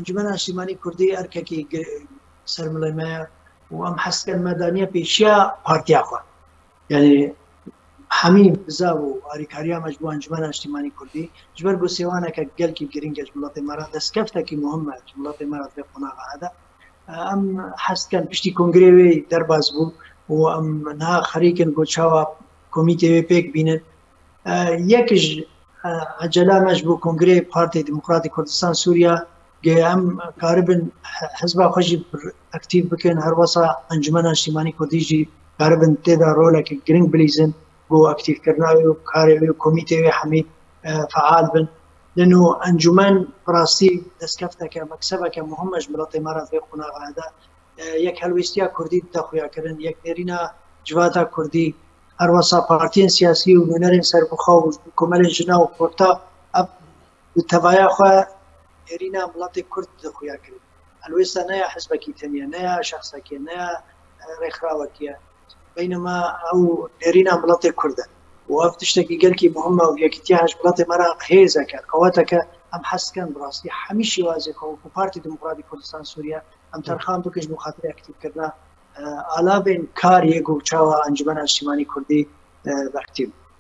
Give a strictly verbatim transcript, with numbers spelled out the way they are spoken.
Encûmena Niştîmanî Kurdî erkekî gi-, ser milê me ye û em hez dikin me daniye pêşiya partiya xwe. Yanî hemî bizav û arîkariya me ji bo Encûmena Niştîmanî Kurdî, ji ber ku sêwaneke gelkî girîng e ji miletê me re, destkeftekî muhim e ji miletê me re di vê qonaxa de. Em hez dikin piştî kongreyê wê derbas bû û em niha xerîk in ku çawa komîtê wê pêk bînin. E, yek ji, e, ecela me ji bo Kongreyê Partê Demokratî Kurdistan Sûriya, ge em karibin he-, hizba xwe jî pir aktîf bikin, her wesa Encûmena Niştîmanî Kurdî jî karibin tê de roleke giring bilîzin, bo aktîfkirina wê û karê wê û komîtê wê hemî, e, feal bin. Lino encûmen bi rastî destkefteke, meksebeke muhim e ji miletê me re di vê qonaxa de. E, yek helwêstiya Kurdî dide xuyakirin, yek nêrîna civata Kurdî, her wesa partiyên siyasî û nûnerên serbixwe û komelên jina û xorta, ev bi tevaya xwe nêrîna miletê Kurd dide xuyakirin. Helwêsta ne ya hizbekî tenê ye, ne ya şexsekî ye, ne ya, e, rêxirawekî ye. Beynema ew nêrîna miletê Kurd e. Û ev tiştekî gelkî muhim e û yekîtiya ji miletê me re hêzeke, qeweteke, em hez dikin bi rastî hemî şêwazê xwe wekû Partî Demokratîk Kurdistan Sûriye em terxan bikin ji bo xatirê aktîfkirina, e, alavên karê ku çawa Encûmena Niştîmanî Kurdî, e, bi aktîf.